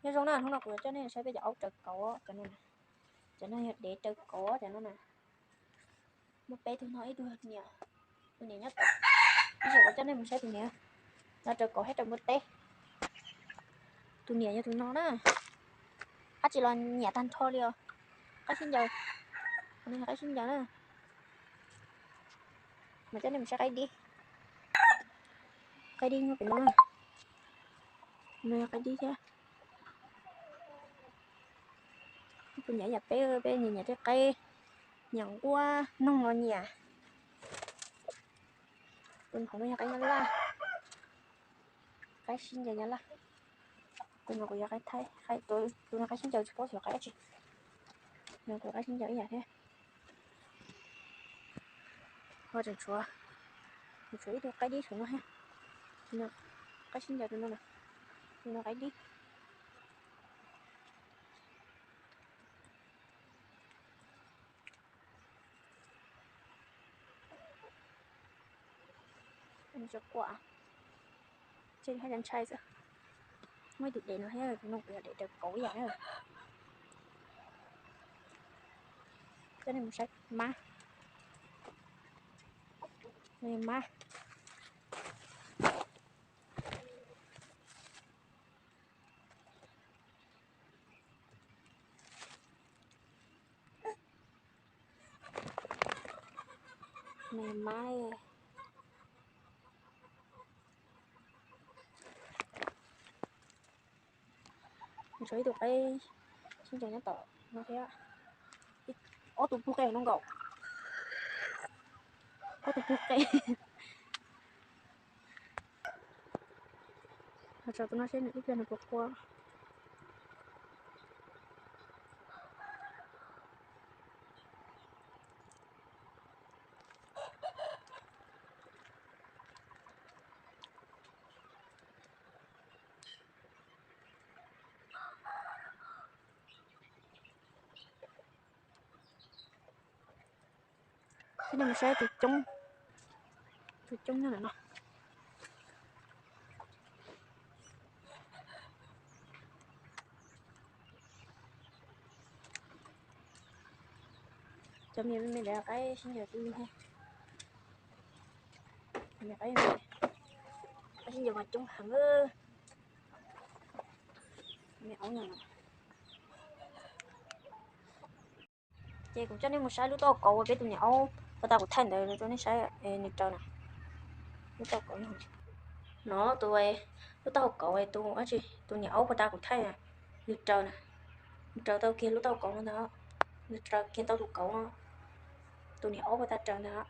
Nyob zoo na, hnub no kuv yuav coj nej saib peb cov aub raws kauv, cov no, cov no yog dev raws kauv cov no na. Muaj peb tug no, ib tug niam, tus niam nyob tom, ib zaug kuv coj nej mus saib tus niam, no raws kauv thiab raws npua teb. Tus niam yog tus no na, dab tsi los nyiam tag nrho li os. Qaib sib ncaws, tus no yog qaib sib ncaws na. Mas coj nej mus saib qaib dib, qaib dib nyob pem no na. No yog qaib dib thiab. Kuv nyiam ib yam peb, peb nyiam nyiam tej qaib, nyiam nquab noog los nyiam. Tus hauv no yog qaib nyab laj, qaib sib ncaws nyab laj. Tus no kuv yog qaib thaib, tus no qaib sib ncaws tsis paub xyov qaib dab tsi. No kuv qaib sib ncaws ib yam thiab. Ho tseem tshuav, tseem tshuav ib tug qaib dib saum no thiab. Tus no qaib sib ncaws, tus no, tus no qaib dib. Tsis quaj, tsis haj ntshai xwb. Muaj ib tug dev no thiab, tus no kuv yog dev raws kauv ib yam na. Coj nej mus saib mab, mab. Me mab, tshuav ib tug qaib sib ncaws nyob tom no thiab. Ob tug pug qe no nkaus, ob tug pug qe. Ho tso tus no seb nws ib pliag nws puas quaj. Coj nej mus saib tus coob, tus coob nyob ntawm no. Cov me me ntawd qaib sib ncaws, qaib sib ncaws mas coob heev. Me aub no. Ces kuv coj nej mus saib lub taub hau kauv uas peb tus niam aub puag ta kuv thaij ntawd rau nej saib, nws raws na. Lub taub hau kauv no, no tus, lub taub hau kauv tus, tus niam aub puag ta kuv thaij, nws raws na, nws raws tau kiag lub taub hau kauv no ntag, nws raws kiag tau tus kauv no, tus niam aub puag ta raws ntag.